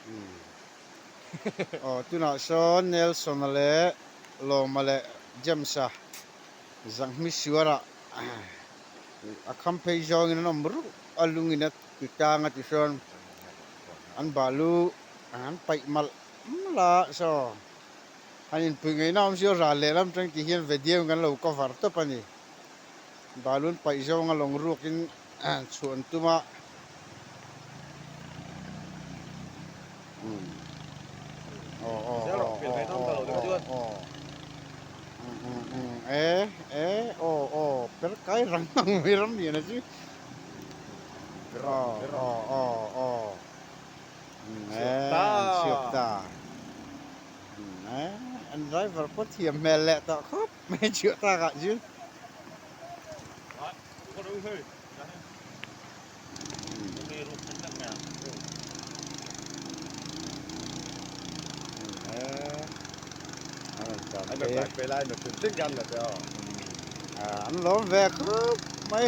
Aw tunah sawn Nelson-a leh Lawma leh James-a Zanghmi suarah a kham phei zawngin an awm ruh a lungin a ti tang a ti sawn an balu an paih malh malh a saw an inpui ngaihna awm si a ral lehlam atang tih hian video in kan lo cover tawp a ni balu an paih zawnga lawng ruakin chhuah an tum a. An driver pawh thiam hmel leh tawh khawp mai chhuah takah chuan. An lawm ve khawp mai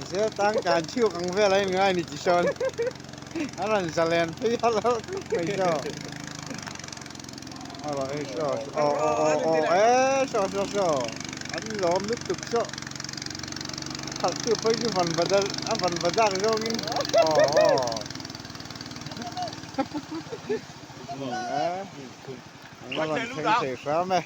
zel tang tan chhiuk ang vel a inngai ni ti sawn a rawn zalen phei a lo khawp mai saw aw aw aw aw e saw saw saw an lawm lutuk saw. Khalh chu pawh chu van va a van va dak zawngin aw aw a rawn thleng thei hram e.